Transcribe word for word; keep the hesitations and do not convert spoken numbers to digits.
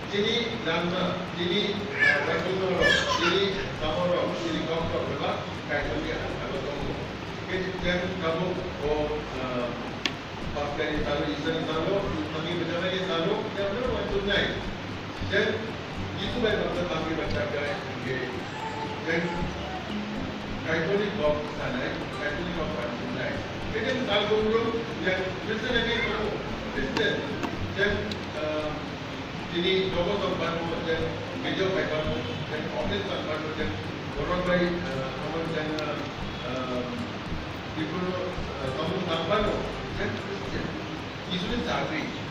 Chini langma, chini, ah, waikhumno rok, chini tamo rok, chini kok rok bebak Kaitorni ang salo tongo. Khe jeng tabuk bo, ah, Paskani salo, Isani salo, thangwi bwchanani salo, jeng no waikhumnai. Jeng Jisu bai baksa thangwi bachaknai, hingkhe jeng Kaitorni kok sanai, Kaitorni kok waikhumnai. Khe jeng sal tongo, jeng Christian ani tongo, Christian, jeng, ah, Tini jogo tong pano, jeng video bai pano, jeng office tong pano, jeng borok bai, eh, tongmani jeng, eh, biphuno, eh, tongmung tang pano, jeng Christian. Jisuni chagri,